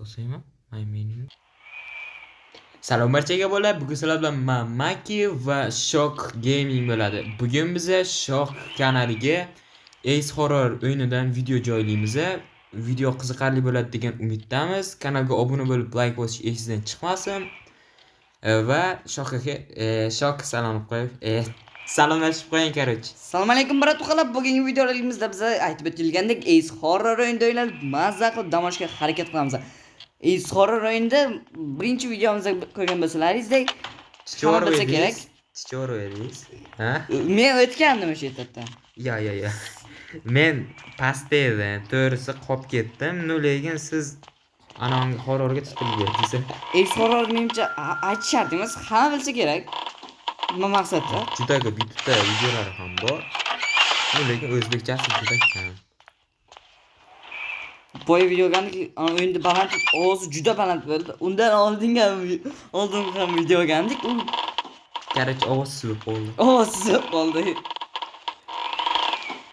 Bosaymi? My menu. Salom barchaga bola. Bugun sizlar bilan man Maki va Shock Gaming bo'ladi. Bugun biza Shock kanaliga Ace Horror o'yinidan video joylaymiz. Video qiziqarli bo'ladi degan umiddamiz. Kanalga obuna bo'lib, like bosish esingizdan chiqmasin. Va Shock aka, Shock salom qo'yib, salomlashib qo'ying, короче. Assalomu alaykum, братуха lar. Bugungi videolarimizda biz aytib o'tilgandek Ace Horror o'yinida o'ynab, mazza qilib dam olishga harakat qilamiz. Ace Horror o'yinida birinchi videomizda ko'rgan bo'lsalaringizdek, hamma bilsa kerak. Chichor edingiz. Ha? Men o'tgandim o'sha etapdan. Yo, yo, yo. Men pastda edim, to'g'risi qolib ketdim. Ну, lekin siz anongi horrorga tutilib ketdingiz. Ace Horror menimcha aytish shart emas, hamma bilsa kerak. Nima maqsadda? Juda ko'p YouTube'da videolari ham bor. Ну, lekin o'zbekchasi juda kam. Boya video olgandik, ana o'yinda baland ovozi juda baland bo'ldi. Undan oldingi ham oldin ham video olgandik. U Короче, ovozsiz bo'lib qoldi. ovozsiz bo'lib qoldi.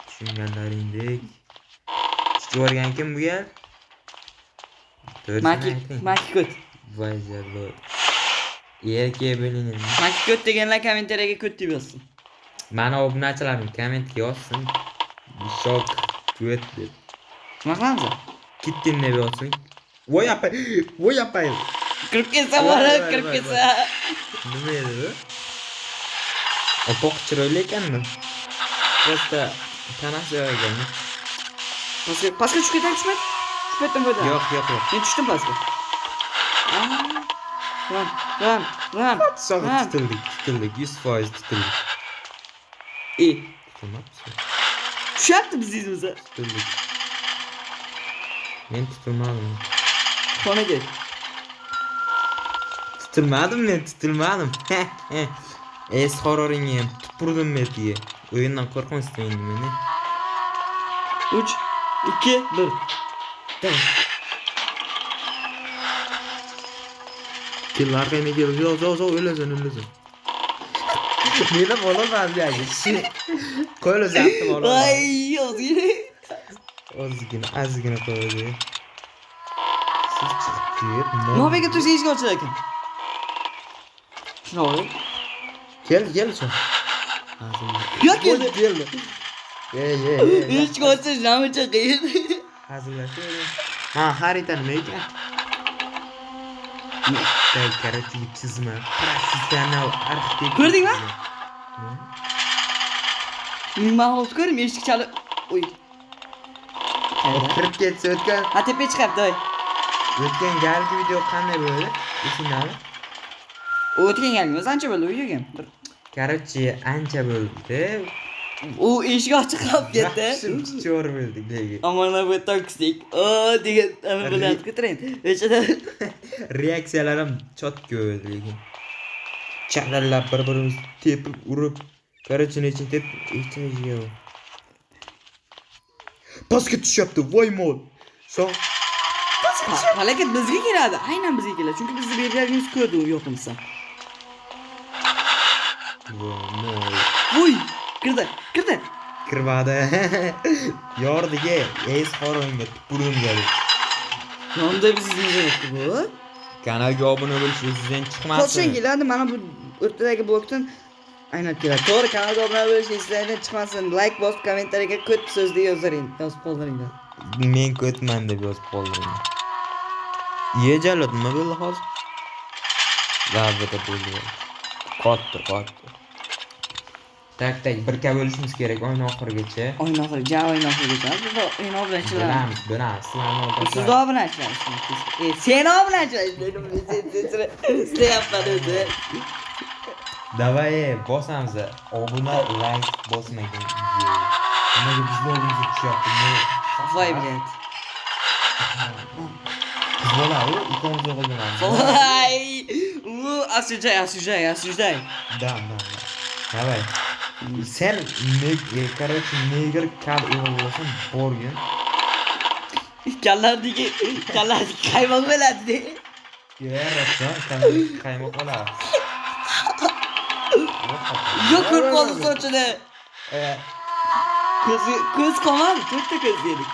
Tushunganlaringdek. Tushib yuborgan kim bu gal? To'g'risini Maki ayting. Maki ko't. Voy jallo. Erkak bo'ling endi. Maki ko't deganlar kommentariyaga ko't deb yozsin. Mani obunachilarim kommentga yozsin. Shok ko't deb. Nima qilamiz? Kittin deb yozsin. Voy apa, voy apa. Kirib kelsa Voy, borib, voy, kirib voy, ketsa. Nima edi bu? Oppoq chiroyli ekanmi? Просто tanasi yo'q ekanmi? Pastga pastga tushib ketadi, tushmadi. Tushib ketdim bu yerdan. Yo'q, yo'q, yo'q. Men tushdim pastga. Aa, run, run, run. Sog' Ha. tutildik, tutildik, 100% tutildik. E, Tutilmabmiz? tushyapti biz izimizga. Tutildik. Men tutilmadim. Xonaga. Tutilmadim men, tutilmadim. Es horroringga ham tupurdim betiga. O'yindan qo'rqmasdan endi meni. 3 2 1. Tamam. Kel, orqangga kel. Yo'q, yo'q, yo'q, o'lasan, o'lasan. Meni ololmadi yangi. Qo'l uzatdim ololmadi. Voy, ozgina. Ozgina, ozgina qo'ydi. Siz chiqib ket. Nima tursa eshik ochilar ekan. Shuni oling. Kel, kel shu. Yo'q, keldi. Keldi. Ey, ey, ey. Eshik ochish namuncha qiyin. Hazillashib. Ha, xarita nima ekan? Так, короче, bu chizma. Professional arxitektur. Ko'rdingmi? Nima? Man hozir ko'rdim, eshik chalib. Oy. O kirib ketsa o'tgan Ha, tepaga chiqyapti, oy. o'tgan galgi video qanday bo'ldi? Esingdami? O'tgan galgimiz ancha bo'ldi videoga. Bir Короче, ancha bo'ldi. U eshik ochiq qolib ketdi. Yaxshi cho'r bo'ldik lekin. Aman bu toksik. O degan ana bilan trend. O'shada Reaksiyalar ham чётко bo'ldi lekin. Chalallab bir-birimizni tepib, urib. Короче, necha tep, yo'q. Pastga tushyapti, voy mol. Sog' Falokat bizga keladi. Aynan bizga keladi. Chunki bizni berganimiz ko'rdi u yoqimsa. Voy mol. Voy, kirdi, kirdi. Kirmadi. Yordiga, Ace Horror'ga tupurdim keldi. Yonda biz izimizga o'tdi bu. Kanalga obuna bo'lish esingizdan chiqmasin. Qolsang keladi, mana bu o'rtadagi blokdan aylanib keladi. To'g'ri, kanalga obuna bo'lish esingizdan chiqmasin. Like bosib, kommentariyaga ko't so'zni yoziring, yozib qoldiringlar. Men ko'tman deb yozib qoldiring. Ye jalot, nima bo'ldi hozir? Labada bo'ldi. Qotdi, qotdi. Так, так, birga bo'lishimiz kerak o'yin oxirigacha. O'yin oxiri, ja o'yin oxirigacha. Biz o'yin obunachilar. Bilamiz, bilamiz. Sizlarni Siz obunachilarsiniz. E, sen obunachilar. Sen o'zi. Давай, bosamiz. Obuna, like bosmagan. Nimaga bizni oldimizga tushyapti? Voy, блядь. Qiz bola u, ikkovimiz o'g'ilganamiz. Voy! U осуждай, осуждай, осуждай. Да, да, да. Давай. Sen короче, negr kal o'g'il bo'lsang, borgin. Kallardagi, kallardagi qaymoq bo'ladi de. Rostdan qaymoq bo'ladi. Yo'q, ko'rib qoldi sochini. Ko'zi ko'z qolmadi, to'rtta ko'z dedik.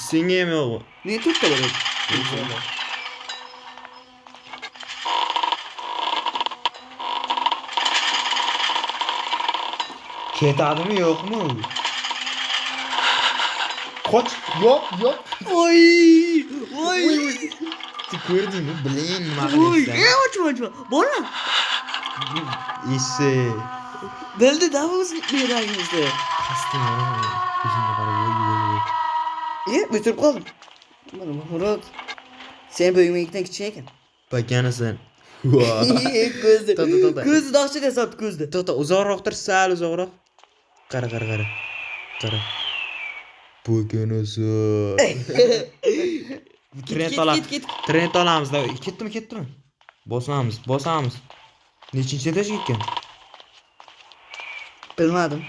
Senga ham yo'qmi? Men to'rtta bo'ladi. Ketadimi yo'qmi? Qoch, yo'q, yo'q. Oy! Oy! Ko'rdingmi? Blin, nima Oy! qilyapsan? Ey, ochma, ochma. Borma. Esi. Bildi da o'zi beragimizda. Qasding ko'zingga qarab, voy voy voy. E, o'tirib qoldim. Mana Murod. Sen bo'yingdan kichkina ekan. Bakanasan. Ko'zni. To'xta, to'xta. Ko'zni dahshat eslatdi ko'zni. To'xta, uzoqroq tur, sal uzoqroq. Qara, qara, qara. Qara. Bakanasi. Trend Ket, olamiz. ket, ket. Trend olamiz. Ketdimi, ketdimi? Bosamiz, bosamiz. Nechinchi etajga ketgan? Bilmadim.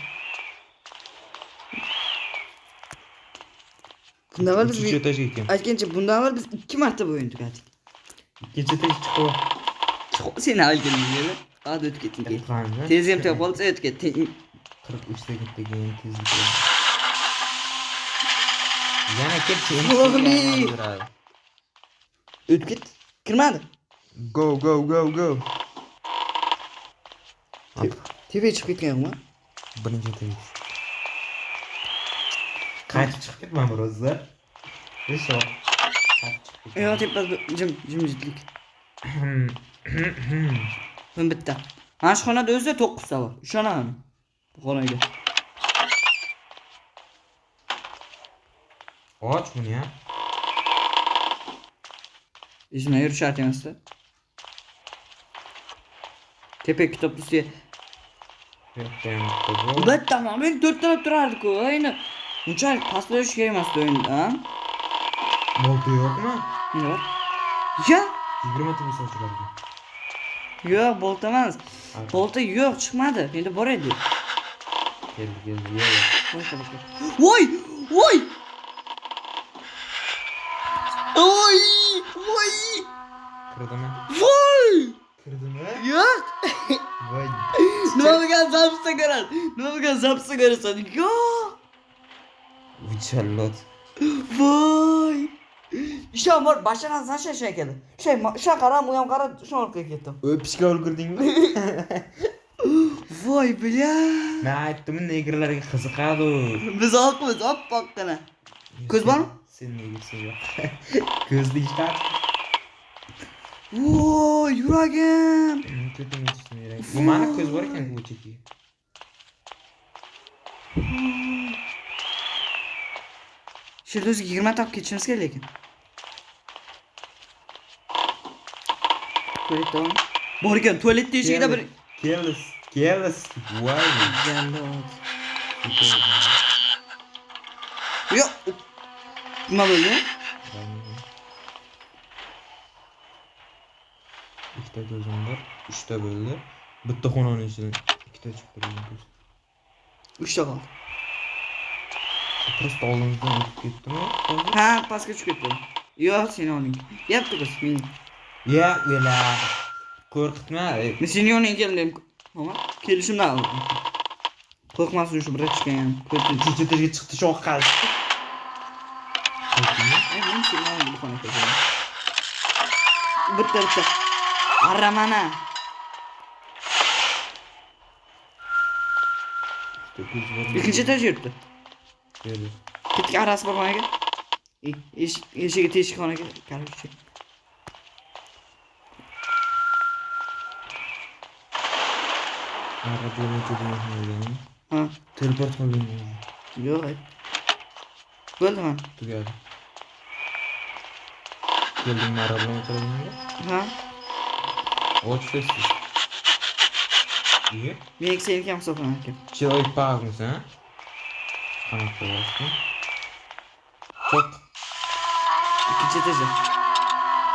Bundan avval biz Uchinchi etajga ketgan. Aytgancha bundan avval biz 2 marta bu o'yinni tugatdik. Ikkinchi etajga chiqib. Sen avval kelding, hadi o'tib ketding keyin. Tez ham topib olsa o'tib ketding. 43 sekundda keyin tezlik. Yana ket. O'g'li! O'tib ketdi. Kirmadi. Go go go go. Tepaga chiqib ketgan yo'qmi? Birinchi etajga. Qaytib chiqib ketman birozda. Beshoq. Qaytib chiqib Yo'q, tepasi jim, jimjitlik. Men bitta. Mana shu xonada o'zida 9 ta bor. Ishonaman. Bu xonaga. Och buni ham. Izimdan yurish shart emasda. Tepa kitob ustiga. Bitta ham bitta bor. Bitta men to'rttalab turardi-ku. Endi unchalik pastlash kerak emasdi o'yinda, ha? Bolta yo'qmi? Nima bor? Ya, 20 ta bo'lsa ochilardi. yo'q, bolta emas. Bolta yo'q, chiqmadi. Endi bor edi. Keldi, keldi, yo'q. Voy! Voy! Voy! Voy! Kirdimi? Voy! Kirdimi? Yo'q! Voy. Nima bo'lgan zapsda ko'radi? Nima bo'lgan zapsda ko'rasan? Yo'q! Jallod. Voy! Ishon bor, basharan sasha shekilli. Shay, sha qaram, u ham qarab, shu orqaga ketdim. O'pishga ulgurdingmi? Voy, бля. Men aytdim, negrlarga qiziqadi u. Biz oqmiz, oppoqqina. Ko'z bormi? Sen negrsan yo'q. Ko'zni ishlat. Voy, yuragim. Ko'tingga tushdim yurak. Bu mani ko'z bor ekan bu chekka. Shu yerda o'ziga 20 ta olib ketishimiz kerak lekin. Tualetda bormi? Bor ekan, tualetda eshigida bir Keldi, keldi. Voy. Jallod. Yo'q. Nima bo'ldi? Ikkita ko'zim bor, uchta bo'ldi. Bitta xonani ichidan ikkita chiqib turgan ko'z. 3 ta qoldi. Просто oldimizdan o'tib ketdimi? Hozir? Ha, pastga tushib ketdi. Yo'q, seni olding. Yapti ko'z, men. Ya, o'la. Qo'rqitma. Men seni yoningga keldim. Nima? Kelishimdan oldin. Qo'rqmasin shu brachka ham. Ko'rdi. Uchinchi etajga chiqdi, shoh qaldi. Men seni olding bu xonaga keldim. Bitta, bitta. Arra mana. Ikkinchi etaj yuribdi. Keldi. Ketdik arasi bor xonaga. Eshigi teshik xonaga. Короче. Arra bilan o'tadigan xonagami? Ha. Teleport qildingmi? Yo'q. Bo'ldi mana. Tugadi. Keldingmi arra bilan o'tadiganga? Ha. Och tez. Iye. Men seniki ham hisoblanar ekan. Человек паук-misan? Qanaqa bo'lyapti? Chiq. Ikkinchi etajda.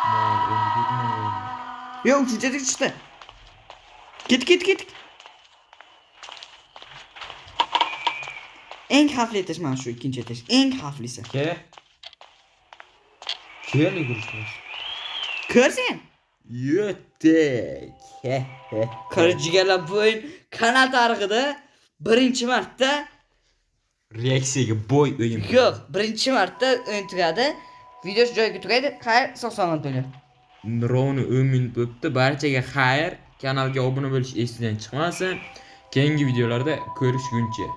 Mol, endi ketma. Yo'q, uchinchi etajga chiqdi. Ketdik, ketdik, ketdik. Eng xavfli etaj mana shu ikkinchi etaj. Eng xavflisi. Kel. Kel yugurishimiz. Ko'r sen. Yetdik. Qara jigarlar, bu o'yin kanal tarixida birinchi marta Reaksiyaga boy o'yin. Yo'q, birinchi marta o'yin tugadi. Video shu joyga tugaydi. Xayr, sog' salomat bo'linglar. Ровно 10 minut bo'libdi. Barchaga xayr. Kanalga obuna bo'lish esingizdan chiqmasin. Keyingi videolarda ko'rishguncha.